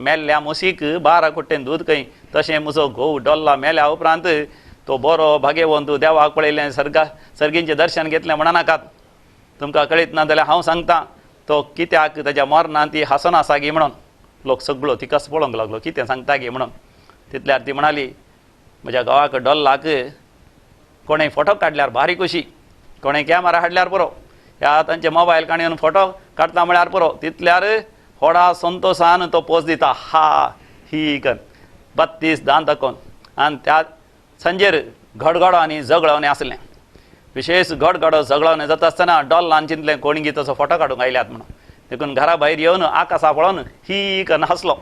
मेल्ल्या म्हशीक 12 कुट्टेन दूद खंय, तशें म्हजो घोव डोल्ला मेल्या उपरांत तो बरो भागेवंत देवाक पळयलें, सर्गा सर्गींचें दर्शन घेतलें म्हणा नाकात. तुमकां कळीत ना जाल्यार हांव सांगता, तो कित्याक ताज्या मरणान ती हांसोन आसा गी म्हणून. लोक सगळो तिकाच पळोवंक लागलो, कितें सांगता गी म्हणून. तितल्यार ती म्हणाली, म्हज्या घोवाक डोल्लाक कोणें फोटो काडल्यार भारी खोशी, कोणें कॅमेरा हाडल्यार पुरो, ह्या तांचे मोबायल काणयेन फोटो काडटा म्हळ्यार पुरो, तितल्यार व्हडा संतोशान तो पोज दिता, हा ही कर 32 दांत दाखोवन. आनी त्या सांजेर घडघडो आनी झगडोवणें आसलें, विशेश घडघडो झगडोवणें जाता आसतना डोल्लान चिंतलें कोणगी तसो फोटो काडूंक आयल्यात म्हणून, देखून घरा भायर येवन आकाशा पळोवन ही करून हांसलो.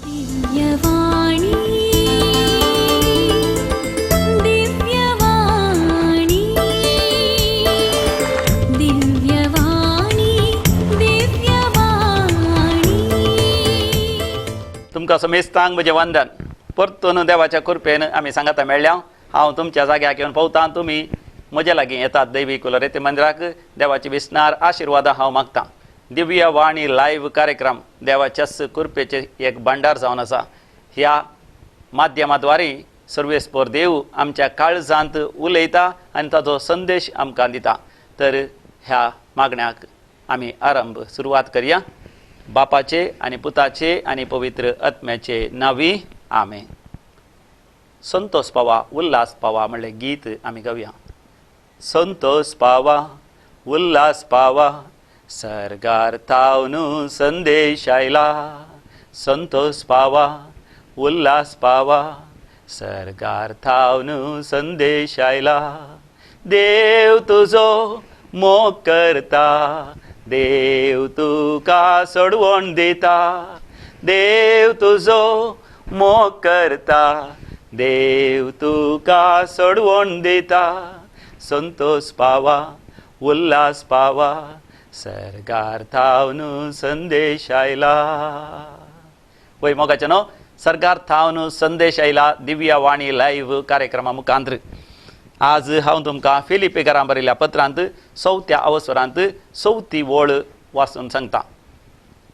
दिव्यवाणी दिव्यवाणी दिव्यवाणी दिव्यवाणी. तुमकां समेस्तांक म्हजें वंदन. परतून देवाच्या कृपेन आमी सांगाता मेळ्ळ्या. हांव तुमच्या जाग्याक येवन पावतां, तुमी म्हजे लागीं येतात दैवी कुलरेती मंदिराक. देवाची विसणार आशिर्वादां हांव मागतां. दिव्यवाणी लायव्ह कार्यक्रम देवाच्याच कृपेचें एक भांडार जावन आसा. ह्या माध्यमाद्वारे सर्वेस्पर देव आमच्या काळजांत उलयता आनी ताचो संदेश आमकां दिता. तर ह्या मागण्याक आमी आरंभ सुरवात करया. बापाचे आनी पुताचे आनी पवित्र आत्म्याचे नांवी आमेन. संतोष पावा उल्हास पावा म्हणलें गीत आमी गावया. संतोष पावा उल्हास पावा सर्गार थावन संदेश आयला, संतोष पावा उल्हास पावा सर्गार थावन संदेश आयला. देव तुजो मोग करता, देव तुका सोडवण दिता, देव तुजो मोग करता, देव तुका सोडवण दिता. संतोष पावा उल्हास पावा सर्गार थावन संदेश आयला. वय मोगाचें न्हू, सर्गार थावन संदेश आयला दिव्यवाणी लायव्ह कार्यक्रमा मुखांत्र. आज हांव तुमकां फिलिपेकरां बरयल्या पत्रांत चवथ्या अवसरांत चवथी वळ वाचून सांगता.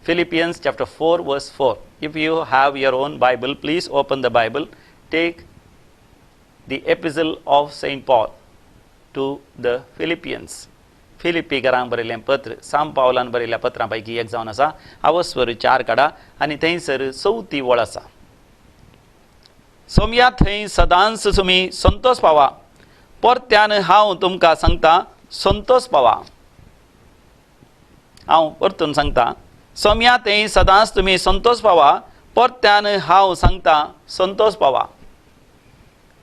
Philippians chapter 4 verse 4. If you have your own Bible, please open the Bible. Take the epistle of Saint Paul to the Philippians. फिलिपीकरांक बरयल्लें पत्र, सांत पावलान बरयल्ल्या पत्रां पैकी एक जावन आसा. अवस्वर 4 काडा आनी थंयसर चवथी वळ आसा. सोमया थंय सदांच तुमी संतोष पावा, परत्यान हांव तुमकां सांगता संतोष पावा. हांव परतून सांगता, सोमया थंय सदांच तुमी संतोष पावा, परत्यान हांव सांगता संतोष पावा.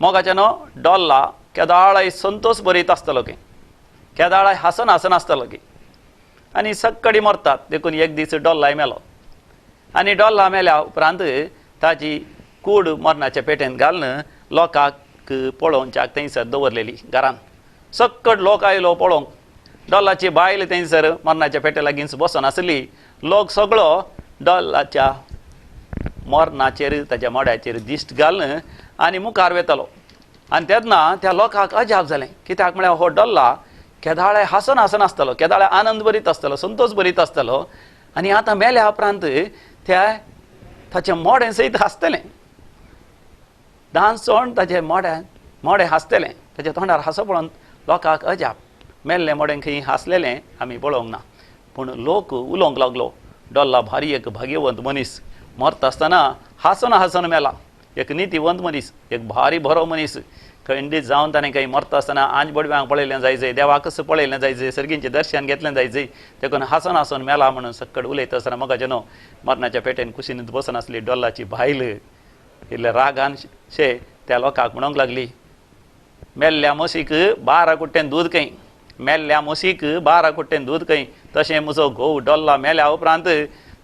मोगाचें न्हू, डोल्ला केदाळाय संतोष बरयत आसतलो की, केदाळाय हांसून हांसून आसतलो की, आनी सक्कडी मरतात. देखून एक दीस डोल्लाय मेलो आनी डोल्ला मेल्या उपरांत ताजी कूड मरणाच्या पेटेंत घालून लोकांक पळोवच्याक थंयसर दवरलेली घरान. सक्कड लोक आयलो पळोवंक. डोल्लाची बायल थंयसर मरणाच्या पेटे लागींच बसून आसली. लोक सगळो डोल्लाच्या मरणाचेर ताच्या मड्याचेर दिश्ट घालून आनी मुखार वेतालो. आनी तेन्ना त्या लोकांक अजाप जालें, कित्याक म्हळ्यार हो डोल्ला केदाळे हांसून हांसून आसतलो, केदाळे आनंद बरीत आसतलो, संतोष बरीत आसतलो, आनी आतां मेल्या उपरांत त्या ताचें मोडें सयत हांसतलें, डांस चोण ताचें मोडें मोडें हांसतलें. ताच्या तोंडार हांसो पळोवन लोकांक अजाप. मेल्लें मोडें खंय हांसलेलें आमी पळोवंक ना, पूण लोक उलोवंक लागलो, डोल्ला भारी एक भाग्यवंत मनीस, मरता आसतना हांसून हांसून मेला, एक नितीवंत मनीस, एक भारी बरो मनीस. खंडीत जावन ताणें खंय मरता आसतना आंज बडव्यांक पळयलें जायजय, देवाकच पळयलें जायजय, सर्गींचें दर्शन घेतलें जायजय, देखून हांसून हांसून मेला म्हणून सक्कड उलयता आसतना मोगाचें न्हू, मरणाच्या पेटेन कुशीन बसून आसली डोल्लाची बायल इल्ले रागान शे त्या लोकांक म्हणूंक लागली, मेल्ल्या म्हशीक 12 कुट्टेन दूद खंय, मेल्ल्या म्हशीक 12 कुट्टेन दूद खंय, तशें म्हजो घोव डोल्ला मेल्या उपरांत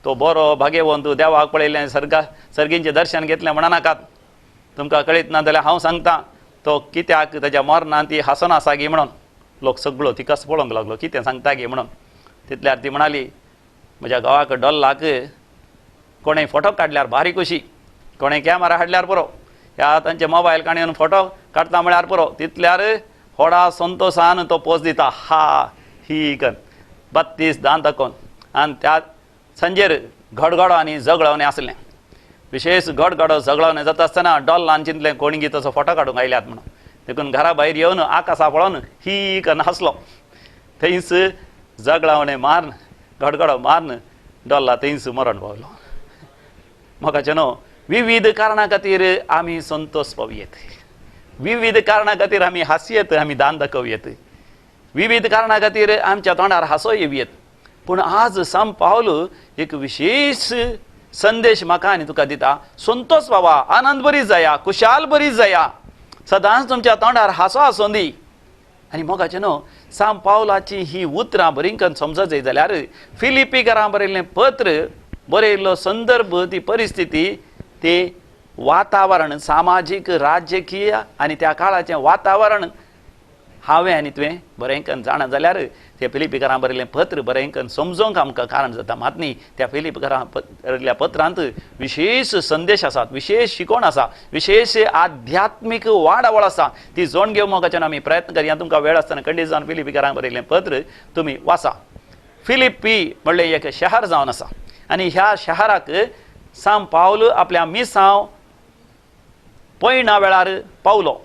तो बरो भाग्यवंत देवाक पळयलें, सर्गा सर्गींचें दर्शन घेतलें म्हणा नाकात. तुमकां कळीत ना जाल्यार हांव सांगता, तो कित्याक ताज्या मरणान ती हांसून आसा गी म्हणून. लोक सगळो तिकाच पळोवंक लागलो, कितें सांगता गी म्हणून. तितल्यार ती म्हणाली, म्हज्या घोवाक डोल्लाक कोणें फोटो काडल्यार भारी खोशी, कोणें कॅमेरा हाडल्यार पुरो, ह्या तांचे मोबायल काणयेन फोटो काडटा म्हळ्यार पुरो, तितल्यार व्हडा संतोशान तो पोज दिता, हा ही कर 32 दांत दाखोवन. आनी त्या सांजेर घडघडो आनी झगडोवणें आसलें. विशेश गडगडो झगडो जाता आसतना डॉल्लान चिंतलें कोणगी तसो फोटो काडूंक आयल्यात म्हणून, देखून घरा भायर येवन आकाशा पळोवन ही कन्न हांसलो. थंयच झगडावणें मारून गडगडो मारून डॉल्ला थंयच मरण पावलो. मोगाचे न्हू, विविध कारणां खातीर आमी संतोष पावयेत, विविध कारणां खातीर आमी हांसयेत, आमी दान दाखोवयेत, विविध कारणां खातीर आमच्या तोंडार हांसो येवयेत. पूण आज सांत पावल एक विशेश संदेश म्हाका आनी तुका दिता, संतोष पावा, आनंद बरी जाया, खुशाल बरी जाया, सदांच तुमच्या तोंडार हांसो आसूं दी. आनी मोगाचें न्हू, सांत पावलाची ही उतरां बरी करून समजत जाय जाल्यार फिलिपीकरां बरयल्लें पत्र बरयल्लो संदर्भ, ती परिस्थिती, ते वातावरण, सामाजीक, राजकीय आनी त्या काळाचें वातावरण हांवें आनी तुवें बरें करून जाणा जाल्यार ते फिलिपीकरां बरयल्लें पत्र बरें करून समजोंक आमकां कारण जाता. मात न्ही, त्या फिलिपीकरां बरयल्ल्या पत्रांत विशेश संदेश आसात, विशेश शिकवण आसा, विशेश आध्यात्मीक वाडावळ आसा. ती जोण घेवंक मोगाच्यान आमी प्रयत्न करया. तुमकां वेळ आसतना खंडीत जावन फिलिपीकरां बरयल्लें पत्र तुमी वाचा. फिलिपी म्हणलें एक शहर जावन आसा आनी ह्या शहराक सांत पावल आपल्या मिसांव पयणा वेळार पावलो.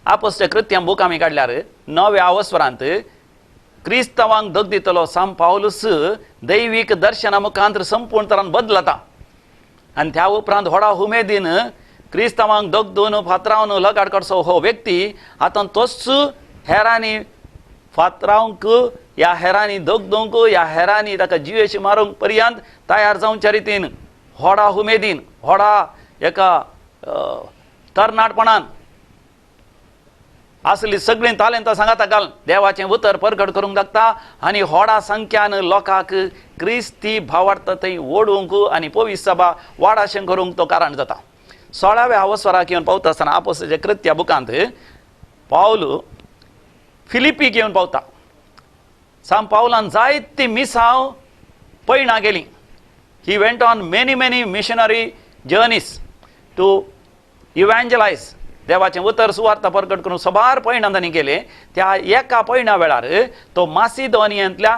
आपोसच्या कृत्यां बूक आमी काडल्यार नव्या अवसरांत क्रिस्तांवांक दग दितलो सांत पावलूस दैवीक दर्शना मुखांत संपूर्ण तरान बदलता आनी त्या उपरांत व्हडा उमेदीन क्रिस्तांवांक दगदून फातरावन लगाड काडचो हो व्यक्ती आतां तोच हेरांनी फातरावंक ह्या हेरांनी दगदूंक ह्या हेरांनी ताका जिवेशी मारूंक पर्यंत तयार जावच्या रितीन व्हडा उमेदीन व्हडा एका तरणाटपणान असली सगळीं तालेंतां सांगाता घाल देवाचें उतर परगट करूंक लागता आनी व्हडा संख्यान लोकांक क्रिस्ती भावार्थ थंय ओडूंक आनी पवित्र सभा वाडाशें करूंक तो कारण जाता. 16व्या अवसराक येवन पावता आसतना आपोस्ताच्या कृत्या बुकांत पावल फिलिपीक येवन पावता. सांत पावलान जायती मिसांव पयणां गेली. He went on many many missionary journeys to evangelize. देवाचें उतर सुवार्ता परगट करून सबार पयणां तांणी केले. त्या एका पयणा वेळार तो मासिदोनियांतल्या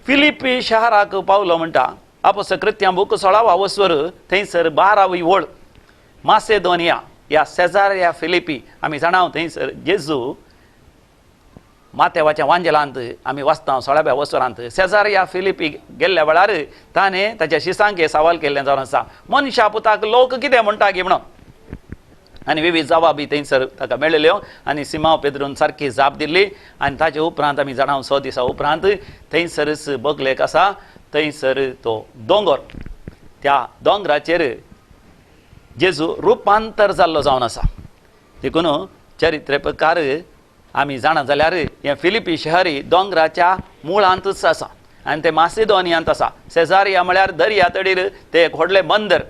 फिलिपी शहराक पावलो म्हणटा. आपोस्ताच्या कृत्यां बूक 16वो अवसर थंयसर 12वी ओळ, मासेदोनिया ह्या सेजारिया फिलिपी आमी जाणा थंयसर जेजू मातेवाच्या वांजेलांत आमी वाचता 16व्या अवसरांत सेजारिया फिलिपी गेल्ल्या वेळार ताणें ताच्या शिसांक हे सवाल केल्लें जावन आसा, मनशा पुताक लोक कितें म्हणटा गी म्हणून. आनी विविध जवाबी थंयसर ताका मेळ्ळ्यो आनी सिमांव पेद्रून सारकी जाप दिल्ली. आनी ताचे उपरांत आमी जाणा 6 दिसां उपरांत थंयसरच बगलेक आसा थंयसर तो दोंगर, त्या दोंगराचेर जेजू रुपांतर जाल्लो जावन आसा. देखून चरित्र प्रकार आमी जाणा जाल्यार हें फिलिपी शहरी दोंगराच्या मुळांतच आसा आनी तें मासिदोनियांत आसा. सेजारिया म्हळ्यार दर्या तडीर तें एक व्हडलें बंदर,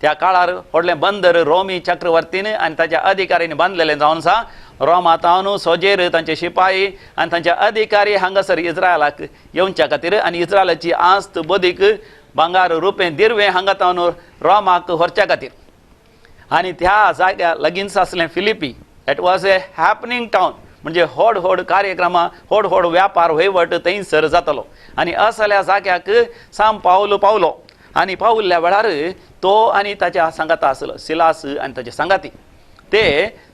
त्या काळार व्हडलें बंदर रोमी चक्रवर्तीन आनी ताच्या अधिकाऱ्यांनी बांदलेलें जावन आसा. रोमांत सोजेर तांचे शिपाई आनी तांचे अधिकारी हांगासर इस्रायलाक येवच्या खातीर आनी इस्रायलाची आस्त बदीक भांगार रुपें दिरवें हांगा तावन रोमाक व्हरच्या खातीर. आनी त्या जाग्या लागींच आसलें Philippi. It was a happening town, म्हणजे व्हड व्हड कार्यक्रमां, व्हड व्हड व्यापार वहिवट थंयसर जातालो. आनी असल्या जाग्याक सांत पावल पावलो आनी पावल्ल्या वेळार तो आनी ताच्या सांगाता आसलो सिलास आनी ताचे सांगाती ते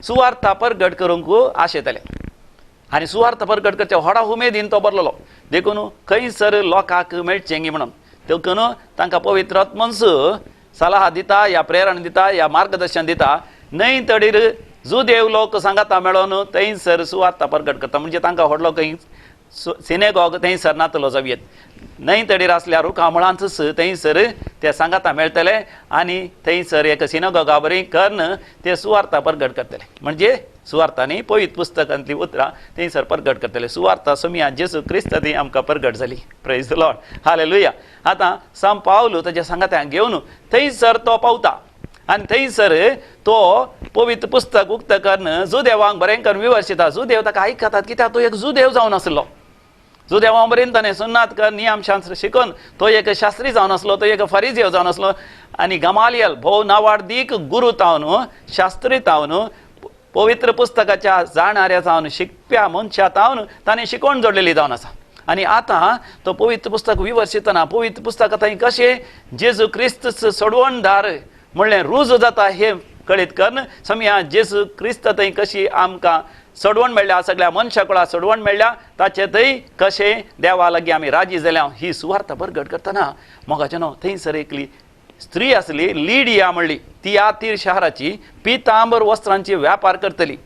सुवार्ता परगट करूंक आशेताले आनी सुवार्ता परगट करच्या व्हडा उमेदीन तो बरलेलो. देखून खंयसर लोकांक मेळचें गी म्हणून देखून तांकां पवित्र आत्मोच सलाह दिता या प्रेरणा दिता या मार्गदर्शन दिता. न्हंय तडीर जुदेव लोक सांगाता मेळोन थंयसर सुवार्ता परगट करता, म्हणजे तांकां व्हडलो खंय सिनेगॉग थंयसर नातलो जावयेत. न्हंय तडीर आसल्या रुखा मुळांतच थंयसर ते सांगाता मेळटले आनी थंयसर एक सिनेगॉगा बरी करून ते सुवार्ता परगट करतले, म्हणजे सुवार्ता न्ही पवित्र पुस्तकांतली उतरां थंयसर परगट करतले. सुवार्ता सोमया जेजू क्रिस्त ती आमकां परगट जाली. Praise the Lord, hallelujah. आतां सांत पावल ताच्या सांगात्यांक घेवन थंयसर तो पावता आनी थंयसर तो पवित्र पुस्तक उक्त करून जुदेवांक बरें करून विवर्शिता. जुदेव ताका आयकतात कित्याक तो एक जुदेव जावन आसलो. जुदेवा बरेन ताणें सुन्नात कर नियमशास्त्र शिकून तो एक शास्त्री जावन आसलो, तो एक फरिजेव जावन आसलो आनी गमालियल भोव नावाडदीक गुरू तावन शास्त्री तावन पवित्र पुस्तकाच्या जाणाऱ्या जावन शिकप्या मनशा तावन ताणें शिकवण जोडलेली जावन आसा. आनी आतां तो पवित्र पुस्तक विवर्शितना पवित्र पुस्तक आतां कशें जेजू क्रिस्त सोडवणदार म्हणलें रुजू जाता हें कळीत करून समया जेजू क्रिस्त थंय कशी आमकां सोडवण मेळ्ळ्या, सगळ्या मनशा कुळा सोडवण मेळ्ळ्या, ताचे थंय कशें देवा लागीं आमी राजी जाल्या ही सुवार्ता परगट करतना मोगाचें न्हू थंयसर एकली स्त्री आसली, लिडिया म्हणली, ती आतीर शहराची पितांबर वस्त्रांची व्यापार करतली.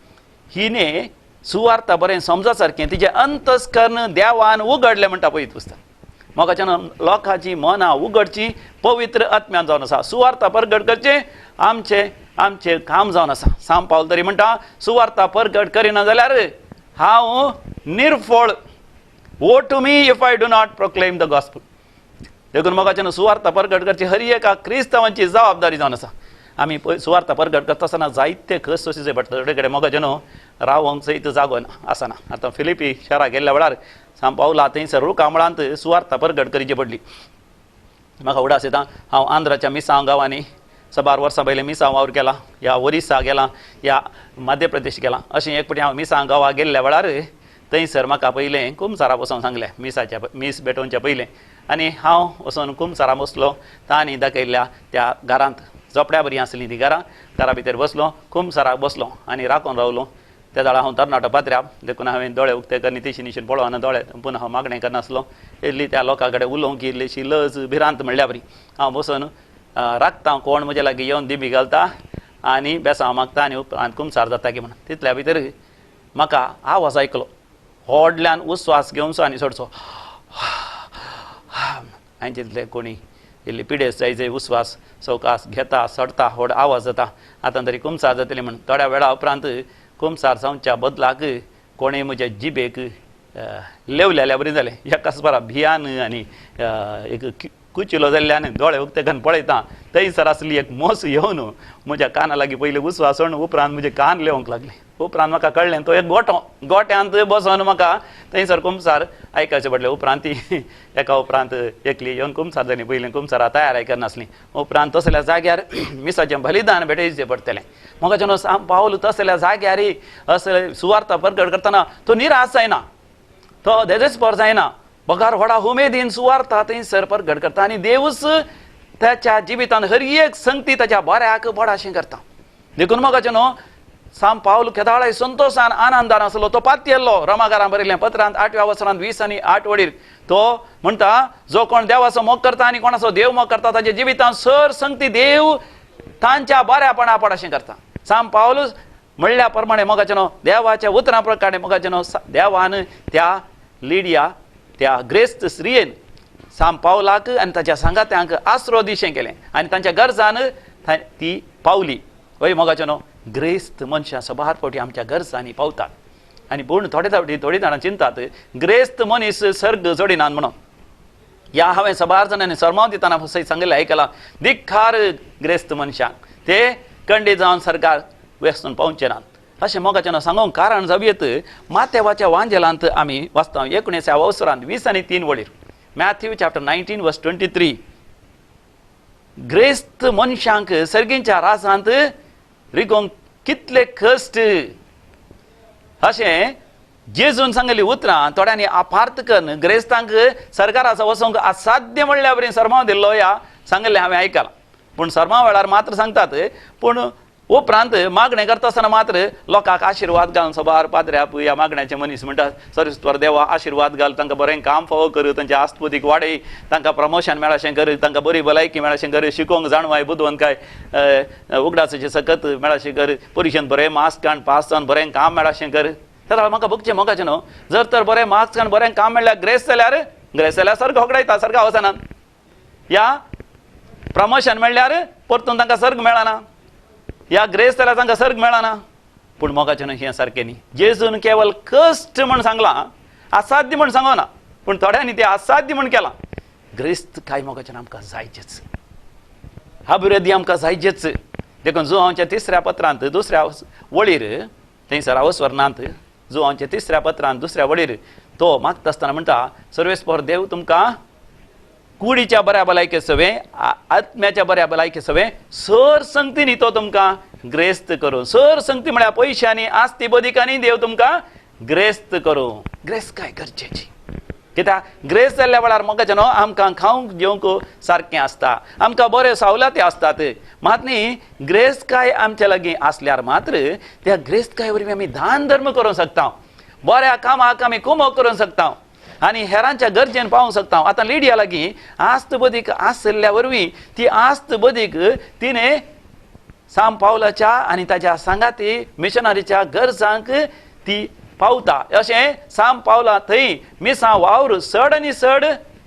हिने सुवार्ता बरें समजा सारकें तिजें अंतस्कर्ण देवान उगडलें म्हणटा पवित्र पुस्तक. मोगाच्यान लोकांची मनां उगडची पवित्र आत्म्यान जावन आसा. सुवार्ता परगट करचें आमचें आमचें काम जावन आसा. सांत पावल तरी म्हणटा सुवार्ता परगट करिना जाल्यार हांव निर्फळ. Woe to me if I do not proclaim the gospel. देखून मोगाच्यान सुवार्ता परगट करची हर एका क्रिस्तांवांची जबाबदारी जावन आसा. आमी सुवार्ता परगट करता आसतना जायते कश्ट सोंसचे पडटा. थोडे कडेन मोगाचें न्हू रावंक सयत जागो आसना. आतां फिलिपी शहराक गेल्ल्या वेळार सांत पावला थंयसर रुखामळांत सुवार्ता परगट करची पडली. म्हाका उडास येता हांव आंध्राच्या मिसांव गांवांनी सबार वर्सां पयलीं मिसांव वावर केला, या ओरिसा गेला, या मध्य प्रदेश गेला. अशें एक फावटी हांव मिसांव गांवां गेल्ल्या वेळार थंयसर म्हाका पयलें कुमसारा बसोन सांगलें, मिसाच्या मीस भेटोवच्या पयलें. आनी हांव वचोन कुमसारा बसलो. तांणी दाखयल्ल्या त्या घरांत झोपड्या बरीं आसलीं तीं घरां. घरा भितर बसलो, कुमसाराक बसलो आनी राखून रावलो. त्या वेळार हांव तरणाटो पात्र्याब, देखून हांवें दोळे उक्ते करून तिशी निशीन पळोवन दोळे पुना हांव मागणें करनासलो. इल्ली त्या लोकां कडेन उलोवंक इल्लीशी लज भिरांत म्हणल्या बरी हांव बसून राखता कोण म्हज्या लागीं येवन दिमी घालता आनी बेसांव मागता आनी उपरांत कुमसार जाता की म्हणून. तितल्या भितर म्हाका आवाज आयकलो, व्हडल्यान उस्वास घेवचो आनी सोडचो. हांवें चिंतलें कोणी इल्ली पिडेस्त जायचे उस्वास सवकास घेता सोडता व्हड आवाज जाता, आतां तरी कुमसार जातली म्हण. थोड्या वेळा उपरांत कुमसार जावच्या बदलाक कोणें म्हज्या जिबेक लेवलेल्या बरी जालें. एकाच बरा भियान आनी एक कुचिलो जाल्ल्यान दोळे उक्ते करून पळयता थंयसर आसली एक मोस येवन म्हज्या काना लागीं पयलीं उस्वास सोडून उपरांत म्हजे कान लेवंक लागले. उपरांत म्हाका कळ्ळें तो एक गोटो, गोट्यांत बसोन म्हाका थंयसर कुमसार आयकचें पडलें. उपरांत ती एका उपरांत एकली येवन कुमसार जाली. पयलीं कुमसारा तयार आयकनासली. उपरांत तसल्या जाग्यार मिसाचें बलिदान भेटयचें पडटलें. म्हाका जेन्ना सांत पावल तसल्या जाग्यार असले सुवार्ता परगट करतना तो निराश जायना, तो देजेस्पर जायना, बगार व्हडा उमेदीन सुवार्ता थंयसर परगट करता आनी देवूच त्याच्या जिवितान हर एक संगती ताच्या बऱ्याक व्हडाशें करता. देखून मोगाचें न्हू सांत पावल केदाळाय संतोशान आनंदान आसलो. तो पातयेल्लो रोमाकारां बरयल्लें पत्रांत 8व्या वसरांत 20 आनी 8 वडीर तो म्हणटा, जो कोण देवाचो मोग करता आनी कोणाचो देव मोग करता ताच्या जिवितान सर संगती देव तांच्या बऱ्यापणा पडाशें करता. सांत पावल म्हणल्या प्रमाणे मोगाचें न्हू देवाच्या उतरां प्रकारे मोगाचें न्हू देवान त्या लिडिया त्या ग्रेस्त स्त्रियेन सांत पावलाक आनी ताच्या सांगात्यांक आसरो दिशें केलें आनी तांच्या गरजान ती पावली. वय मोगाचें न्हू ग्रेस्त मनशां सबार फावटी आमच्या गरजांनी पावतात आनी पूण थोडे फावटी थोडी जाणां चिंतात ग्रेस्त मनीस सर्ग जोडिनात म्हणून. ह्या हांवें सबार जाणांनी सरमाव दितना सयत सांगिल्लें आयकलां, धिक्कार ग्रेस्त मनशांक, ते कंडी जावन सरकार वेसून पावचे नात. अशें मोगाचें न्हू सांगूंक कारण जावयेत. मातेवाच्या वांजेलांत आमी वाचता 19व्या अवसरांत 20 आनी 3 वळीर, मॅथ्यू चॅप्टर 19 वर्स 23, ग्रेस्त मनशांक सर्गींच्या राजांत रिगोवंक कितले कश्ट अशें जेजून सांगली उतरां थोड्यांनी अपार्थ करून ग्रेस्तांक सरकाराचो वचोंक असाध्य म्हणल्या बरी सरमाव दिल्लो ह्या सांगिल्लें हांवें आयकलां. पूण सरमाव वेळार मात्र सांगतात, पूण उपरांत मागणें करता आसतना मात्र लोकांक आशिर्वाद घालून सबार पाद्र्या ह्या मागण्याचे मनीस म्हणटा सरस्वर देवा आशिर्वाद घाल, तांकां बरें काम फावो कर, तांच्या आस्तपुतीक वाडय, तांकां प्रमोशन मेळशें कर, तांकां बरी भलायकी मेळशें कर, शिकोवंक जाणवाय बुदवंतकाय उगडासाचें सकत मेळशें कर, परिशेन बरें मार्क्स काण पास जावन बरें काम मेळशें कर. तर म्हाका भोगचें मोगाचें न्हू जर तर बरें मार्क्स काण बरें काम मेळ्ळ्यार ग्रेस जाल्यार ग्रेस जाल्यार सर्ग होगडायता, सर्गा वचनात. या प्रमोशन मेळ्ळ्यार परतून तांकां सर्ग मेळना, या ग्रेस जाल्यार तांकां सर्ग मेळना. पूण मोगाचें न्हू हें सारकें न्ही. जेजून केवल कश्ट म्हण सांगलां, असाध्य म्हण सांगना, पूण थोड्यांनी तें असाध्य म्हण केलां. ग्रेस्त काय मोगाचें आमकां जायचेच, अभिवृद्धी आमकां जायचेच. देखून जुवांच्या 3ऱ्या पत्रांत 2ऱ्या वळीर थंयसर अवस्वर्णांत जुवांच्या 3ऱ्या पत्रांत 2ऱ्या वळीर तो मागता आसतना म्हणटा, सर्वेस्पर देव तुमकां कुडीच्या बऱ्या भलायके सवें आत्म्याच्या बऱ्या भलायके सवें सर संगतीनी तो तुमकां ग्रेस्त करूं. सर संगती म्हळ्यार पयशांनी आस्ती बदिकांनी देव तुमकां ग्रेस्त करूं. ग्रेस्त काय गरजेची. कित्याक ग्रेस जाल्ल्या वेळार मोगाचे न्हू आमकां खावंक जेवंक सारकें आसता, आमकां बऱ्यो सवलती आसतात. मात न्ही ग्रेस्तकाय आमच्या लागीं आसल्यार मात्र त्या ग्रेस्तकाय वरवीं आमी दान धर्म करूंक शकता, बऱ्या कामाक आमी कुमक करूंक शकता आनी हेरांच्या गरजेन पावूंक शकता. आतां लिडिया लागीं आस्त बदीक आशिल्ल्या वरवीं ती आस्त बदीक तिणें साम पावलाच्या आनी ताच्या सांगाती मिशनरीच्या गरजांक ती पावता. अशें साम पावला थंय मिसां वावर चड आनी चड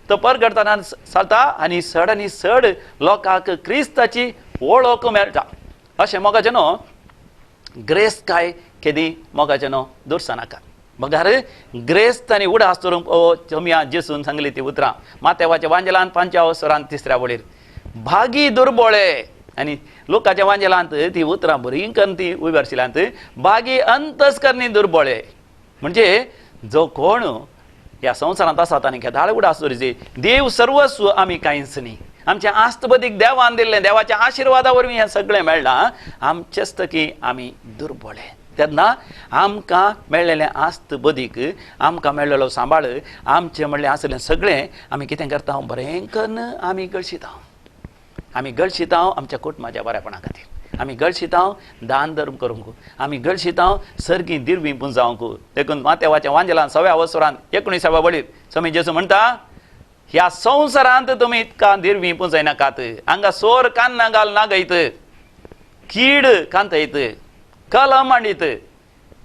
तो परगटतना चलता आनी चड आनी चड लोकांक क्रिस्ताची वळख मेळटा. अशें मोगाचें न्हू ग्रेस्तकाय केदी मोगाचें न्हू दुरसानाका बगार ग्रेस्त आनी उडास धरूंक ओ चमया जेसून सांगली ती उतरां मातेवाच्या वांजेलान 5व्या वसरान 3ऱ्या वळीर भागी दुर्बोळे आनी लोकांच्या वांजेलांत ती उतरां बरीं करून ती उबी आशिल्ल्यांत भागी अंतस्करणी दुर्बोळे म्हणजे जो कोण ह्या संवसारांत आसात आनी केदाळ उडास दवरिची देव सर्वस्व आमी कांयच न्ही. आमच्या आस्तबदीक देवान दिल्लें देवाच्या आशिर्वादा वरवीं हें सगळें मेळ्ळां आमचेच की आमी दुर्बोळे. तेन्ना आमकां मेळ्ळेलें आस्त बदीक आमकां मेळ्ळेलो सांबाळ आमचें म्हणलें आसलें सगळें आमी कितें करता बरें करून आमी गळशिता, आमी गळशिता आमच्या कुटुंबाच्या बरेपणा खातीर, आमी गळशिता दान धर्म करूंक, आमी गळशिता सर्गी दिरवी पुंजावंक. देखून मातेवाच्या वांजेलान 6व्या वसरान 19व्या वळीर स्वामी जेजू म्हणटा ह्या संवसारांत तुमी इतका दिरवी पुंजयनाकात, हांगा सोर कान्ना घाल नागयत कीड कांतयत कलम मांडीत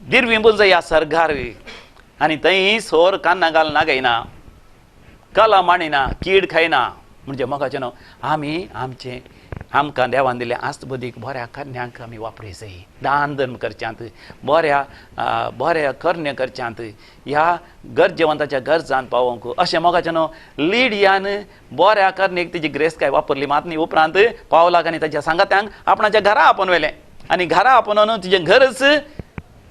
दिरवी पुंजया सरगार आनी थंय सोर कान्ना घाल नागयना कलम मांडिना कीड खायना. म्हणजे मोगाचें न्हू आमी आमचें आमकां देवान दिल्लें आस्त बदीक बऱ्या कन्यांक आमी वापरूंक जाय, दान धर्म करच्यांत बऱ्या बऱ्या करण्या करच्यांत ह्या गरजेवंताच्या गरजान पावोवंक. अशें मोगाचें न्हू लिडियान बऱ्या करणेक तिजी ग्रेस्तकाय वापरली. मात न्ही उपरांत पावलाक आनी ताच्या सांगात्यांक आपणाच्या घरा आपोवन व्हेलें आनी घरा आपोवन तिजें घरच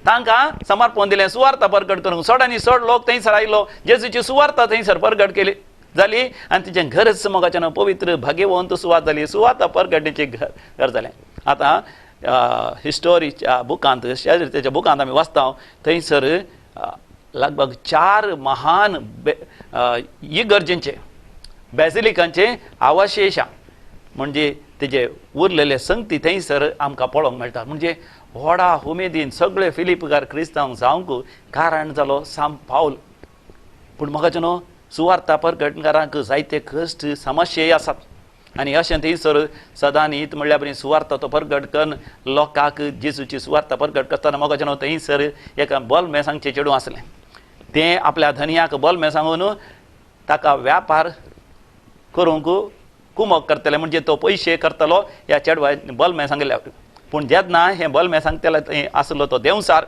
तांकां समर्पण दिलें सुवार्ता परगट करूंक. चड आनी चड लोक थंयसर आयलो, जेजूची सुवार्ता थंयसर परगट केली जाली आनी तिचें घरच मोगाचें न्हू पवित्र भाग्यवंत सुवात जाली, सुवाता परगटणेचें घर जालें. आतां हिस्टोरीच्या बुकांत शेजाच्या बुकांत आमी वाचता थंयसर लगभग 4 महान इगर्जेंचे बेजिलिकांचे अवशेशां म्हणजे तेजे उरलेले संगती थंयसर आमकां पळोवंक मेळटा. म्हणजे व्हडा उमेदीन सगळे फिलिपकार क्रिस्तांव जावंक कारण जालो साम पावल. पूण म्हाका न्हू सुवार्ता परगटकारांक जायते कश्ट समस्याय आसात आनी अशें थंयसर सदां न्हीत म्हणल्यार बरी सुवार्ता तो परगट करून लोकांक जेजूची सुवार्ता परगट करतना मोगाचें न्हू थंयसर एका बलमें सांगचें चेडूं आसलें तें आपल्या धनयाक बलमें सांगून ताका व्यापार करूंक कुमक करतलें म्हणजे तो पयशे करतलो ह्या चेडवा बलमें सांगल्या. पूण जेन्ना हें बलमें सांगतलें थंय आसलो तो देंवसार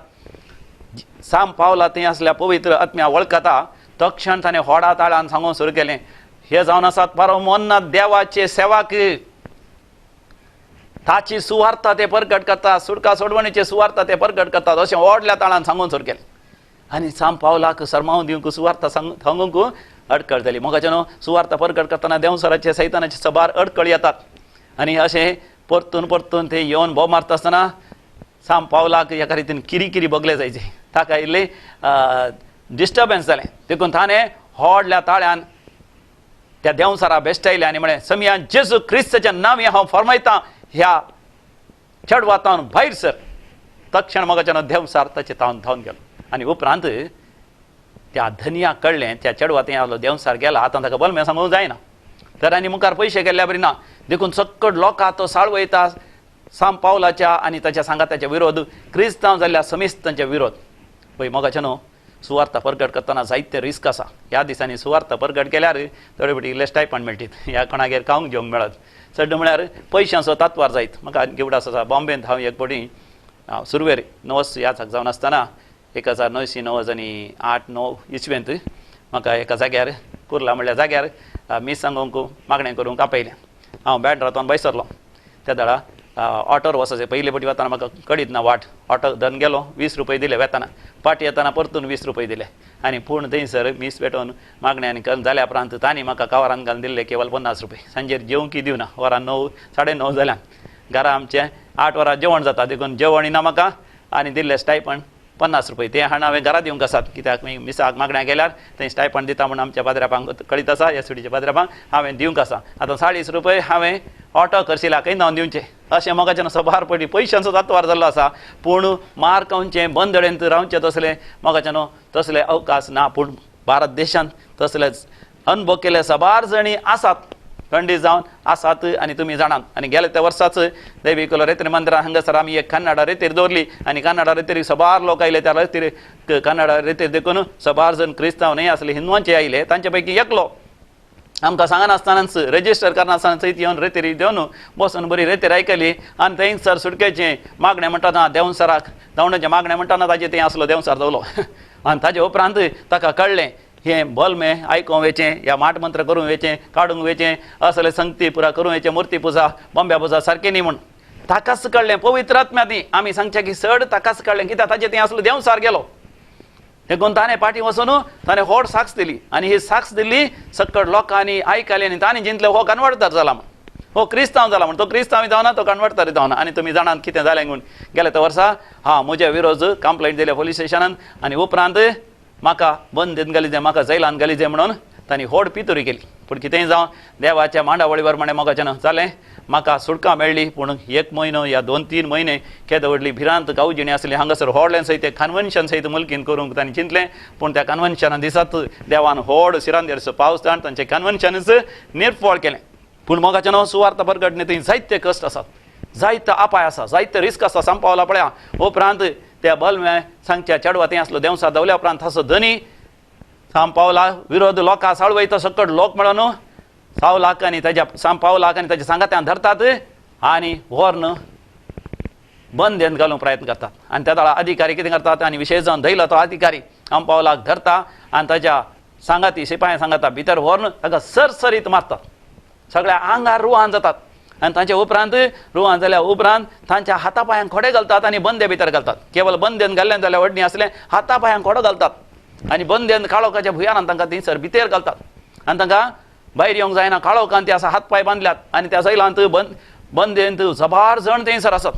साम पावला थंय आसल्या पवित्र आत्म्या वळखता तक्षण ताणें होडा ताळान सांगूंक सुरू केलें हे जावन आसात परमोन्नत देवाचे सेवाक ताची सुवार्ता ते परगट करतात, सुटका सोडवणीचे सुवार्ता ते परगट करतात अशें व्हडल्या ताळान सांगून सुरू केलें. आनी साम पावलाक सरमाव दिवंक सुवार्ता सांगूंक अडकळ जाली. मोगाचें न्हू सुवार्ता परगट करतना देंवसराचे सैतानाचे सबार अडकळ येतात आनी अशें परतून परतून ते येवन भोव मारता आसतना साम पावलाक एका रितीन किरी बगले जायचे ताका इल्लें डिस्टर्बन्स जालें. देखून ताणें व्हडल्या ताळ्यान त्या देंवसारा बेश्टायलें आनी म्हळें समिया जेजू क्रिस्ताच्या नांवी हांव फर्मायतां ह्या चेडवा तावन भायर सर. तक्षण मोगाच्या न्हू देंवसार ताचे तावन धांवन गेलो आनी उपरांत त्या धनयाक कळ्ळें त्या चेडवा थंय आसलो देंवसार गेला आतां ताका बलमें सांगूंक जायना तर आनी मुखार पयशे गेल्ल्या बरी ना. देखून सक्कड लोकां तो साळवयता साम पावलाच्या आनी ताच्या सांगाताच्या विरोध क्रिस्तांव जाल्ल्या समिस्तांच्या विरोध. पळय मोगाचें न्हू सुवार्ता परगट करतना जायते रिस्क आसा. ह्या दिसांनी सुवार्ता परगट केल्यार थोडे फावटी इल्ले स्टायपण मेळटीत ह्या कोणागेर खावंक जेवंक मेळत चड म्हळ्यार पयशांचो तात्वार जायत. म्हाका गिवडास आसा बॉम्बेंत हांव एक फावटी सुरवेर नवस याचक जावन आसतना 1998 9 इसवेंत म्हाका एका जाग्यार कुर्ला म्हणल्या जाग्यार मीस सांगूंक मागणें करूंक आपयलें. हांव बँड्रांत भायर सरलो त्या दळा ऑटोर वचपाचें पयले फावटी वतना म्हाका कळीत ना वाट, ऑटो धरून गेलो 20 रुपये दिले वेतना, फाटी येतना परतून 20 रुपये दिले आनी पूण थंयसर मीस पेटोवन मागणें आनी करून जाल्या उपरांत तांणी म्हाका कवरान घालून दिल्ले केवल 50 रुपये. सांजेर जेवंकी दिवना, वरां 9 साडे 9 जाल्यान घरा आमचें 8 वरां जेवण जाता देखून जेवण ना म्हाका आनी दिल्ले स्टायपण 50 रुपये ते हाडून हांवें घरा दिवंक आसात, कित्याक मी मिसाक मागण्या केल्यार थंय स्टायपण दिता म्हूण आमच्या पाद्र्यापांक कळीत आसा, एसडीच्या पाद्र्यापांक हांवें दिवंक आसा. आतां 40 रुपये हांवें ऑटो करशिलाकय जावन दिवचें अशें मोगाच्यान सबार पयलीं पयशांचो जातवार जाल्लो आसा, पूण मार खावचें बंदडेंत रावचें तसलें मोगाच्यान तसले अवकाश ना. पूण भारत देशांत तसलेच अनुभव केले सबार जणी आसात, खंडीत जावन आसात आनी तुमी जाणात. आनी गेले त्या वर्साच देवी कुलोरेत्री मंदिरान हांगासर आमी एक कन्नडा रेतीर दवरली आनी कन्नडा रेतीर सबार लोक आयले. त्या रेतीर कन्नडा रेतीर देखून सबार जण क्रिस्तांव न्हय आसले, हिंदवांचे आयले. तांचे पैकी एकलो आमकां सांगनासतनाच रजिस्टर करनासतना थंय येवन रेतीर देवन बसून बरी रेतीर आयकली आनी थंयसर सुटकेचें मागणें म्हणटा ना देंवसराक धांवण्याचें मागणें म्हणटा ना ताजें थंय आसलो देंवसार दवलो. आनी ताजे उपरांत ताका कळ्ळें हें बलमें आयकोंक वेचें या माट मंत्र करूंक वेचें काडूंक वेचें असले संगती पुरा करूंक वेचें मुर्ती पुजा बॉम्ब्या पुजा सारकें न्ही म्हूण ताकाच कळ्ळें. पवित्र आत्म्या ती आमी सांगचें की चड ताकाच कळ्ळें, कित्याक ताजें थंय आसलो देंवसार गेलो. देखून ताणें फाटीं वचून ताणें व्हड साक्ष दिली आनी ही साक्ष दिली सकट लोकांनी आयकली आनी तांणी जिंतलें हो कन्वर्टर जाला म्हूण, हो क्रिस्तांव जाला म्हूण. तो क्रिस्तांव जावना, तो कन्वर्टर जावना. आनी तुमी जाणात कितें जालें म्हूण गेले त्या वर्सा हा म्हज्या विरोध कंप्लेंट दिल्या पोलीस स्टेशनान आनी उपरांत म्हाका बंदीन घाली जाय, म्हाका जैलान घाली जाय म्हणून तांणी व्हड पितुरी केली. पूण कितेंय जावं देवाच्या मांडावळीवर म्हणें मोगाच्यान जालें, म्हाका सुटका मेळ्ळी. पूण 1 म्हयनो या 2-3 म्हयने केदो व्हडली भिरांत गांवजिणी आसली. हांगासर व्हडलें सयत कन्वेन्शन सयत मुलकीन करूंक तांणी चिंतलें, पूण त्या कन्वेन्शना दिसात देवान व्हड सिरांदेरचो पावस धाडून तांचें कन्वेन्शनच निर्फळ केलें. पूण मोगाच्यान सुवार्थ परगटणे थंय जायते कश्ट आसात, जायते अपाय आसा, जायते रिस्क आसा. संपावला पळया उपरांत त्या बलमे सांगच्या चेडवा थंय आसलो देंवसा दवल्या उपरांत ताचो धनी सांपावला विरोध लोकां साळवयता सकट लोक मेळोन सावलाक आनी ताज्या सांपावलाक आनी ताज्या सांगात्यान धरतात आनी व्हरून बंदेंत घालूंक प्रयत्न करतात. आनी त्या वेळार अधिकारी कितें करतात आनी विशेश जावन धैलो तो अधिकारी आंपावलाक धरता आनी ताज्या सांगाती शिपायां सांगाता भितर व्हरून ताका सरसरीत मारतात, सगळ्या आंगार रुवान जातात. आनी तांच्या उपरांत रुवान जाल्या उपरांत तांच्या हाता पांयांक खोडे घालतात आनी बंदे भितर घालतात. केवल बंदेन घाल्ल्यान जाल्यार व्हडणी आसलें, हाता पांयांक खोडो घालतात आनी बंदेन काळोखाच्या भुयारान तांकां थंयसर भितर घालतात आनी तांकां भायर येवंक जायना. काळोखान ते आसा हात पांय बांदल्यात आनी त्या सैलांत बंदेंत सबार जण थंयसर आसात.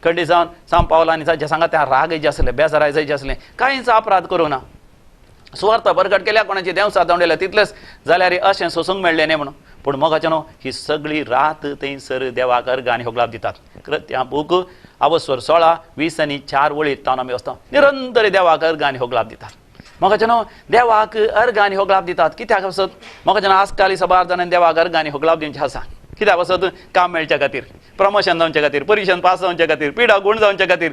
खंडी जावन सांपावला आनी ताच्या सांगा त्या राग जे आसले, बेजाराय जे आसले, कांयच अपराध करूं ना, सुवार्थ बरगट केल्या, कोणाची देंवसा धांवडयल्या तितलेंच जाल्यार अशें सोसूंक मेळ्ळें न्ही म्हणून. पूण मोगाचें न्हू ही सगळी रात थंयसर देवाक अर्घ आनी होगलाप दितात. कृत्या बूक आवस्वर 16:20 आनी 4 वळीत तावन आमी वचता निरंतर देवाक अर्घ आनी होगलाप दितात. मोगाचें न्हू देवाक अर्घ आनी होगलाप दितात कित्याक वचत? मोगाचें न्हू आजकाल सबार जाणांनी देवाक अर्घ आनी होगलाप दिवचें आसा. कित्याक वचत? काम मेळच्या खातीर, प्रमोशन जावचे खातीर, परिशन पास जावचे खातीर, पिडा गूण जावचे खातीर.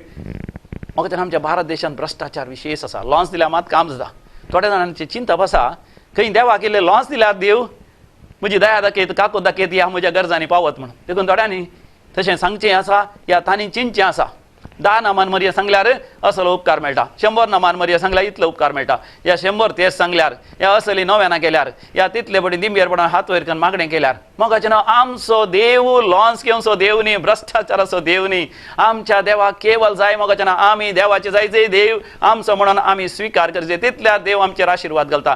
मोगाचें आमच्या भारत देशांत भ्रश्टाचार विशेश आसा. लॉन्स दिल्यार मात काम जाता. थोड्या जाणांची चिंता आसा खंय देवाक इल्लें लॉन्स दिल्यार देव म्हजी दया दाखयत, काकूत दाखयत, ह्या म्हज्या गरजांनी पावत म्हणून. देखून थोड्यांनी तशें सांगचें आसा या तांणी चिंतचें आसा. 10 नामान मरया सांगल्यार असलो उपकार मेळटा, 100 नामान मरया सांगल्यार इतलो उपकार मेळटा, या 100 तेज सांगल्यार, या असली नव्याना केल्यार, या तितले बडी दिंबेर पडून हात वयर करून मागणें केल्यार. मोगाचें नांव आमचो देव लॉन्स घेवचो देव न्ही, भ्रश्टाचाराचो देव न्ही. आमच्या देवाक केवल जाय मोगाचें नांव आमी देवाचें जायचे देव आमचो म्हणून आमी स्विकार करचे, तितल्या देव आमचेर आशिर्वाद घालता.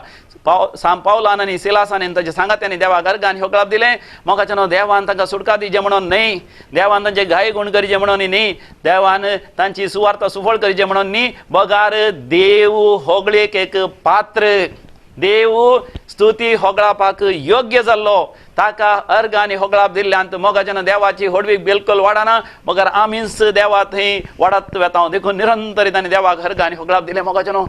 साम पावलान आनी सिलासान आनी ताच्या सांगात्यांनी देवाक अर्गान होगळाप दिलें. मोगाचें नांव देवान तांकां सुटका दिवचें म्हणून न्हय, देवान तांचे गाय गुण करचे म्हणून न्हय, देवान तांची सुवार्थ सुफळ करचें म्हणून न्ही, बगार देव होगळेक एक पात्र, देव स्तुती होगळापाक योग्य जाल्लो, ताका अर्ग आनी होगळाप दिल्ल्यान मोगाचें नांव देवाची होडवीक बिलकुल वाडना, मगर आमीच देवा थंय वाडत वेता. देखून निरंतर तांणी देवाक अर्ग आनी होगळाप दिलें. मोगाचें नांव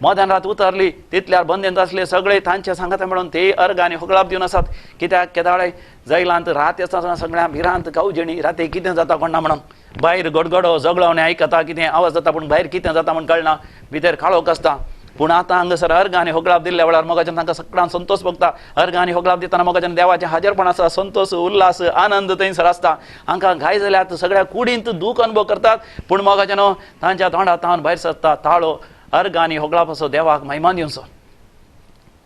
मध्यान रात उतरली तितल्यार बंदेंत आसले सगळे तांचे सांगाता म्हणून ते अर्ग आनी होगळाप दिवन आसात. कित्याक केदाळे जैलांत रात आसतना सगळ्या भिरांत गांवजेणी राती कितें जाता कोणा म्हणून भायर गडगडो झगडवणे आयकता, कितें आवाज जाता पूण भायर कितें जाता म्हूण कळना, भितर काळोख आसता. पूण आतां हांगासर अर्ग आनी होगळाप दिल्ल्या वेळार मोगाच्यान तांकां सगळ्यांक संतोष भोगता. अर्ग आनी होगळाप दितना मोगाच्यान देवाचें हाजेरपण आसा, संतोष उल्हास आनंद थंयसर आसता. हांकां घाय जाल्यात सगळ्या कुडींत दूख अनुभव करतात, पूण मोगाच्यान तांच्या तोंडा तावन भायर सरता ताळो अर्ग आनी होगळापाचो देवाक महिमा दिवचो.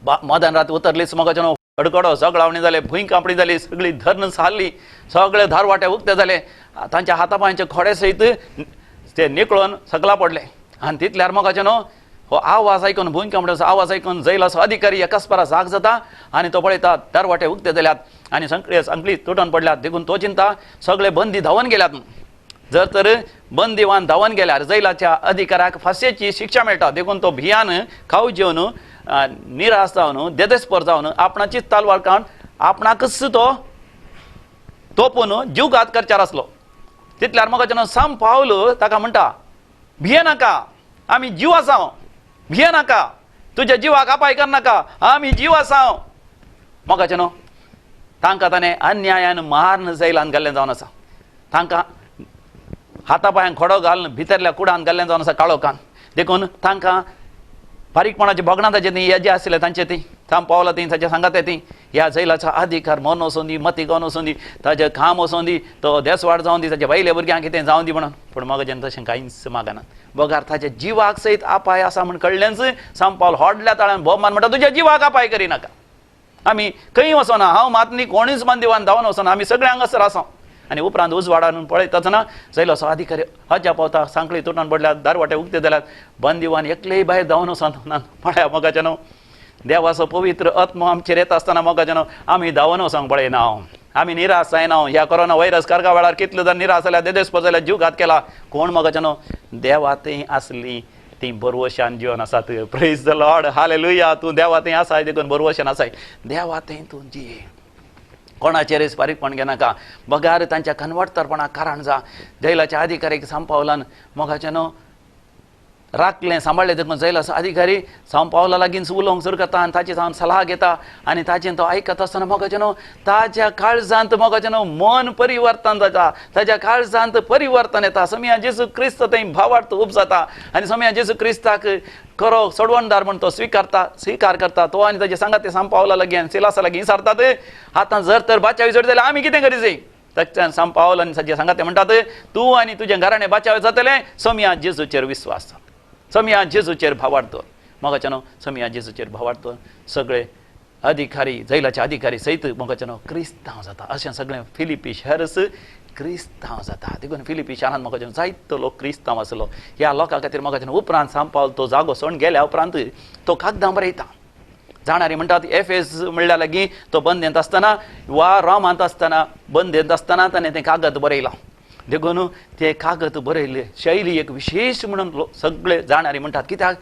मध्यान रात उतरलीच मोगाच्यान गडगडो झगडावणी जाले, भूंय कांपणी जाली, सगळी धरण सारली, सगळे धारवाटे उक्ते जाले, तांच्या हातापांयचे खोडे सयत ते निकळून सगळा पडले. आनी तितल्यार मोगाच्यान हो आवाज आयकून भूंय कांपण्याचो आवाज आयकून जैलाचो अधिकारी एकाच जाग जाता आनी तो पळयता दरवाटे उक्ते जाल्यात आनी सगळे संकली तुटून पडल्यात. देखून तो चिंता सगळे बंदी धांवन गेल्यात. जर तर बंदिवान धांवन गेल्यार जैलाच्या अधिकाऱ्याक फांसयेची शिक्षा मेळटा. देखून तो भियान खाव जेवन निराश जावन देदेस्पर जावन आपणाचीच तलवार काडून आपणाकच तो तोपून जीवघात करच्यार आसलो. तितल्यार मोगाच्यान सांत पावल ताका म्हणटा, भिये नाका, आमी जीव आसा, भिये नाका, तुज्या जिवाक अपाय करनाका, आमी जीव आसा. मोगाच्यान तांकां ताणें अन्यायान मारून जैलान घाल्लें जावन आसा. तांकां हाता पांयांक खोडो घालून भितरल्या कुडान घाल्लें जावन आसा काळोखान. देखून तांकां बारीकपणाची भोगणां ताचे ती हे जे आशिल्ले तांचे ती सांत पावला ती ताचे सांगात ती ह्या जैलाचो अधिकार मन वचोन दी, मती गावन वचोन दी, ताजें काम वचोन दी, तो देसवाड जावन दी, ताच्या बायले भुरग्यांक कितें जावन दी म्हणून. पूण मगजेन तशें कांयच मागना. बगार ताच्या जिवाक सयत अपाय आसा म्हूण कळ्ळेंच सांत पावल व्हडल्या ताळ्यान बोब मारून म्हणटा, तुज्या जिवाक अपाय करिनाका, आमी खंय वचना, हांव मात न्ही कोणूच बंदिवान धांवन वचना, आमी सगळे हांगासर आसा. आनी उपरांत उजवाडान पळयताच ना जैलाचो अधिकारी अजाप पावता, सांखळी तुटून पडल्यात, दारवाटे उक्ते जाल्यात, बंदिवान एकलेय भायर धांवन वचना. पळया मोगाच्यानो, देवाचो पवित्र आत्मो आमचेर येता आसतना मोगाच्यानो आमी धांवन वचोंक पळयना, आमी निराश जायना. ह्या कोरोना व्हायरस कारगा वेळार कितले जाण निराश जाल्या, देदेस्पर जाल्या, जीव घात केला. कोण मोगाच्यानो देवा थंय आसली ती बरवशान जिवन आसात. प्रेज the Lord, hallelujah. तूं देवा थंय आसाय देखून बरवशान आसाय. देवा थंय तूं जिये, कोणाचेरच बारीकपण घेनाका, बगार तांच्या कनवाटतरपणाक कारण जा. जैलाच्या अधिकारीक सांत पावलान मोगाच्यानो राखलें, सांबाळ्ळें. देखून जैलाचो अधिकारी सांत पावला लागींच उलोवंक सुरू करता आनी ताची जावन सलाह घेता. आनी ताचें तो आयकत आसतना मोगाच्यानो ताच्या काळजांत मोगाच्यानो मन परिवर्तन जाता, ताच्या काळजांत परिवर्तन येता. सोमया जेजू क्रिस्त थंय भावार्थ उब जाता आनी सोमया जेजू क्रिस्ताक खरो सोडवणदार म्हण तो स्विकारता, स्विकार करता तो. आनी ताचे सांगात ते सांत पावला लागीं आनी सिलासा लागीं विचारतात, आतां जर तर बाचावी जोड जाल्यार आमी कितें करी जाय? ताच्यान सांत पावल आनी ताचे सांगात ते म्हणटात, तूं आनी तुजें घराणें बाचावे जातलें, सोमया जेजूचेर विस्वास, सोमया जेजूचेर भावार्थ. मोगाच्यानो सोमया जेजूचेर भावार्थ सगळे अधिकारी, जैलाचे अधिकारी सयत मोगाच्यानो क्रिस्तांव जाता. अशें सगळें फिलिपी शहरच क्रिस्तांव जाता. देखून फिलिपी शारांत मोगाच्यानो जायतो लोक क्रिस्तांव आसलो. ह्या लोकां खातीर मोगाच्यानो उपरांत सांत पावल तो जागो सोडून गेल्या उपरांत तो कागदां बरयता. जाणारी म्हणटात एफेस म्हणल्यार लागीं तो बंदेंत आसतना वा रोमांत आसतना बंदेंत आसतना ताणें तें कागद बरयलां. देखून ते कागद बरयल्ले शैली एक विशेश म्हणून सगळे जाणारी म्हणटात. कित्याक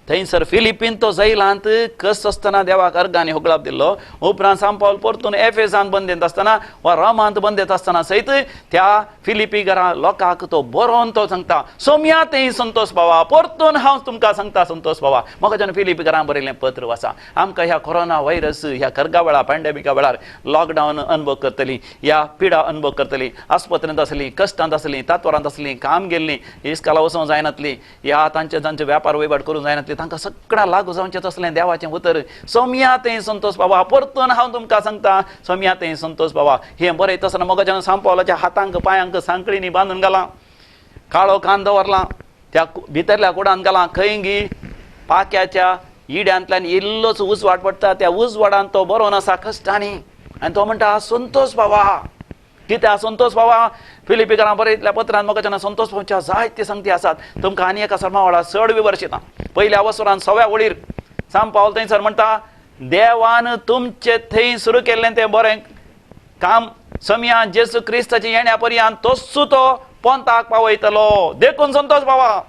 थंयसर फिलिपीन तो जैलांत कस आसतना देवाक अर्गांनी होगळाप दिल्लो. उपरांत सांत पावल परतून एफेसांत बंदेंत आसतना वा रोमांत बंदेंत आसतना सयत त्या फिलिपी घरा लोकांक तो बरोवन तो सांगता, सोमया थंय संतोष बाबा, परतून हांव तुमकां सांगता संतोष बाबा. म्हाका फिलिपी घरां बरयल्लें पत्र आसा. आमकां ह्या कोरोना व्हायरस ह्या करगा वेळार, पॅन्डेमिका वेळार लॉकडावन अनुभव करतली, ह्या पिडा अनुभव करतली, आस्पत्रेंत आसली, कश्टांत आसली, तात्वरांत आसली, काम गेल्ली, इस्काला वचोंक जायनातली, ह्या तांचे तांचे व्यापार वहिवाट करूंक जायनातली, तांकां सगळ्या लागू जावचें तसलें देवाचें उतर, सोमया थंय संतोष बाबा, परतून हांव तुमकां सांगता सोमया थंय संतोष बाबा. हें बरयता आसतना मोगाच्यान सांत पावलाच्या हातांक पांयांक सांकळींनी बांदून घालां, काळो कान दवरला, त्या भितरल्या कुडान घालां, खंय गी पाक्याच्या इड्यांतल्यान इल्लोच उजवाड पडटा, त्या उजवाडान तो बरोवन आसा कश्टांनी. आनी तो म्हणटा संतोष बाबा. कित्याक संतोष बाबा? फिलिपीकरां बरयतल्या पत्रान मोगाच्यान संतोष पावच्या जायते संगती आसात. तुमकां आनी एका सर्मा वेळार चड विवर्शिता. पयल्या वसरान सव्या वळीर सांत पावल थंयसर म्हणटा, देवान तुमचे थंय सुरू केल्लें तें बरें काम समया जेजू क्रिस्ताचे येण्या पर्यंत तोच तो पोंताक पावयतलो. देखून संतोष बाबा.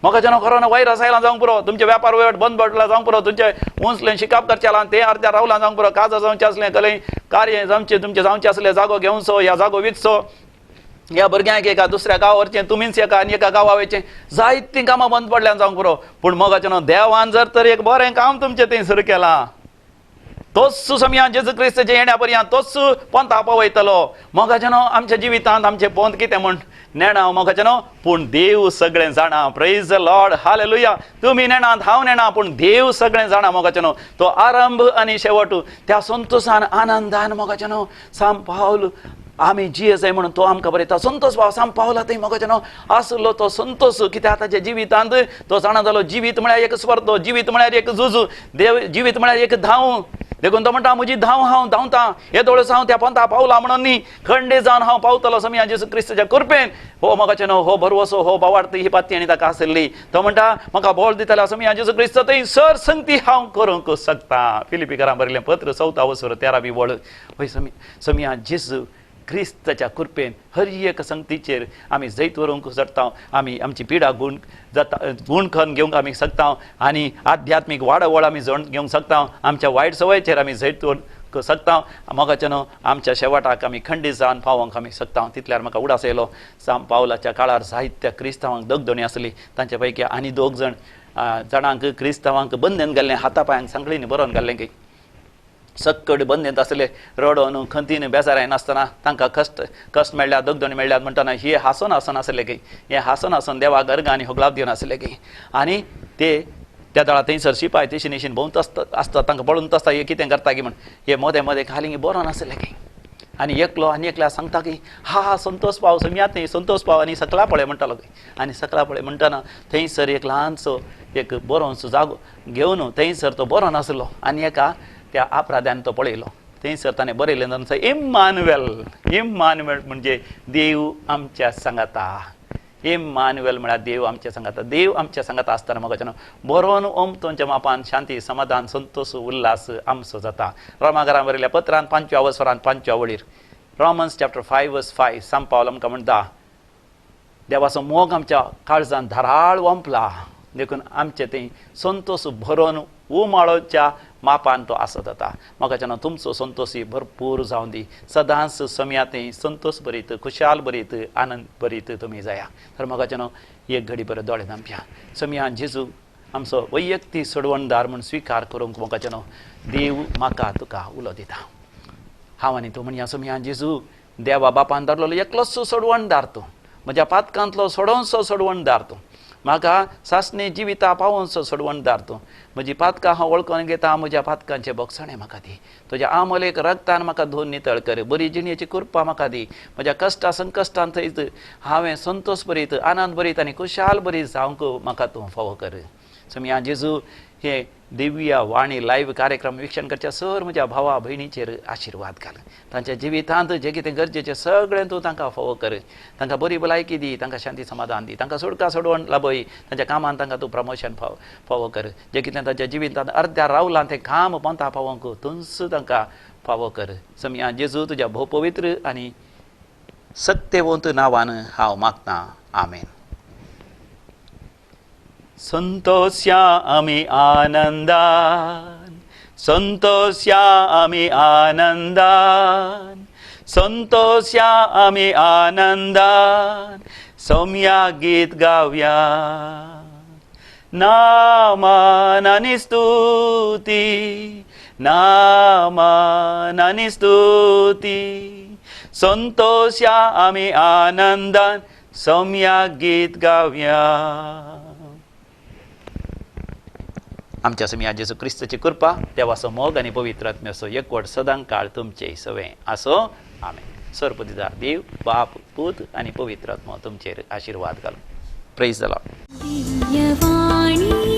मोगाच्यान कोरोना व्हायरस आयला जावंक पुरो, तुमचे व्यापार वहिवाट बंद पडला जावंक पुरो, तुमचे उंचलें शिकाप करचें आला तें अर्द्या रावलां जावंक पुरो, काजां जावचें आसलें, कलें कार्य जावचें तुमचें जावचें आसलें, जागो घेवचो ह्या जागो विकचो, ह्या भुरग्यांक एका दुसऱ्या गांवां व्हरचें, तुमीच एका आनी एका गांवा वयचें, जायतीं कामां बंद पडल्यान जावंक पुरो. पूण मोगाच्यान देवान जर तर एक बरें काम तुमचें थंय सुरू केलां, तोच समया जेजू क्रिस्ताचे येण्या पर्यंत तोच पोंता पावयतलो. मोगाच्यानो आमच्या जिवितांत आमचें पोंत कितें म्हण नेणा मोगाच्यानो, पूण देव सगळें जाणा. प्रेज the Lord, hallelujah. तुमी नेणात, हांव नेणा, पूण देव सगळें जाणा. मोगाच्यानो तो आरंभ आनी शेवट त्या संतोषान आनंदान मोगाच्यानो सांत पावल आमी जिये म्हणून तो आमकां बरयता. संतोष बाबा सांत पावला थंय मोगाच्यानो आसलो तो संतोष. कित्याक ताच्या जिवितांत तो जाणा जालो, जिवीत म्हळ्यार एक स्पर्धो, जिवीत म्हळ्यार एक झुजू, देव जिवीत म्हळ्यार एक धांव. देखून तो म्हणटा, म्हजी धांव हांव धांवता, येदोळच हांव त्या पंथा पावला म्हणून न्ही, खंडे जावन हांव पावतलो समया जेजू क्रिस्ताच्या कृपेन. हो मोगाच्यानो हो भरवसो, हो भावार्थ ही पाती आनी ताका आसली. तो म्हणटा, म्हाका बोल दितलो समया जेजू क्रिस्त थंय सर संगती हांव करूंक शकता. फिलिपीकरां बरयलें पत्र चवथा वसर 13वी वळ. हय समया जेजू क्रिस्ताच्या कृपेन हर एक संगतीचेर आमी जैत व्हरूंक शकता. आमी आमची पिडा गुण जाता, गुण खन घेवंक आमी शकता आनी आध्यात्मीक वाडावळ आमी जण घेवंक शकता. आमच्या वायट सवयचेर आमी जैत व्हरूंक शकता. मोगाच्यानो, आमच्या शेवटाक आमी खंडीत जावन पावोंक आमी शकता. तितल्यार म्हाका उडास येयलो, सांत पावलाच्या काळार साहित्य क्रिस्तांवांक दगदणी आसली. तांचे पैकी आनी दोग जण जाणांक क्रिस्तांवांक बंदन घाल्लें, हाता पांयांक सांगळींनी बरोवन घाल्लें की सक्कड बंदेंत आसले. रडोन खंतीन बेजाराय नासतना तांकां कश्ट कश्ट मेळ्ळ्या, दगदणी मेळ्ळ्यात म्हणटना हे हांसोन हांसोन आसले की, हे हांसोन हांसोन देवाक अर्गां आनी होगळाप दिवन आसले की. आनी ते त्या दळा थंयसर शिपाय तेशीन तेशीन भोंवत आसता आसता, तांकां पळोवन आसता हे कितें करता की म्हण. हे मोदें मोदें खाली बरोवन आसले की. आनी एकलो आनी एकल्या सांगता की हा हा, संतोष पाव सम्यात न्ही, संतोष पाव आनी सकला पळय म्हणटालो की. आनी सकला पळय म्हणटना थंयसर एक ल्हानसो एक बरोवनसो जागो घेवन थंयसर तो बरोवन आसलो. आनी एका त्या अपराध्यान तो पळयलो. थंयसर ताणें बरयलें इम्मानुवेल. इम्मानुवेल म्हणजे देव आमच्या सांगाता. इम्मानुवेल म्हळ्यार देव आमच्या सांगाता. देव आमच्या सांगाता आसतना मोगाच्यानो बरोवन ओमतोंच्या मापान शांती, समाधान, संतोष, उल्हास आमचो जाता. रोमाघरान बरयल्या पत्रान 5व्या वसरान 5व्या वळीर, Romans chapter 5 verse 5, सांत पावल आमकां म्हणटा, देवाचो मोग आमच्या काळजान धाराळ वंपला, देखून आमचें थंय संतोष भरोन उमाळोच्या मापान तो आसत जाता. मोगाच्यानो, तुमचो संतोषी भरपूर जावन दी. सदांच समया थंय संतोष भरीत, खुशाल भरीत, आनंद भरीत तुमी जाया. तर मोगाच्यानो, एक घडी बरो दोळे धांपया. समया जेजू आमचो वैयक्तीक सोडवणदार म्हूण स्विकार करूंक मोगाच्यानो देव म्हाका तुका उलो दिता. हांव आनी तूं म्हणया, समया जेजू, देवा बापान धाडलेलो एकलोच सोडवणदार तूं, म्हज्या पातकांतलो सोडोवचो सोडवणदार तूं, म्हाका सासणे जिविता पावोवचो सोडवणदार तूं. म्हजी पातकां हांव वळखून घेता, म्हज्या पातकांचें बोगसणें म्हाका दी. तुज्या आमोलेक रगतान म्हाका धुवन नितळ कर. बरी जिणेची कृपा म्हाका दी. म्हज्या कश्टा संकश्टान थंयच हांवें संतोष भरीत, आनंद भरीत आनी खुशाल भरीत जावंक म्हाका तूं फावो कर. समया जेजू, हे दिव्य वाणी लायव्ह कार्यक्रम विक्षण करच्या सर म्हज्या भावा भयणीचेर आशिर्वाद घाल. तांच्या जिवितांत जें कितें गरजेचें सगळें तूं तांकां फावो कर. तांकां बरी भलायकी दी, तांकां शांती समाधान दी, तांकां सुटका सोडवण लाभय. तांच्या कामान तांकां तूं प्रमोशन फावो कर. जें कितें तांच्या जिवितांत अर्द्या रावलां तें काम पंथा पावोवंक तूंच तांकां फावो कर. समया जेजू, तुज्या भोव पवित्र आनी सत्यवंत नांवान हांव मागतां, आमेन. संतोष्या आमी आनंदान, संतोष्या आमी आनंदान, संतोष्या आमी आनंदान, सौम्या गीत गावया. नामान आनी स्तुती, नामान आनी स्तुती, संतोष्या आमी आनंदान, सौम्या गीत गावया. आमच्या समिया जेजू क्रिस्ताची कृपा, देवाचो मोग आनी पवित्र आत्म्याचो एकवट सदां काळ तुमचे सवें आसो, आमेन. सर्वपदिदार देव बाप, पूत आनी पवित्र आत्मो तुमचेर आशिर्वाद घालूं. Praise the Lord. Divyavani.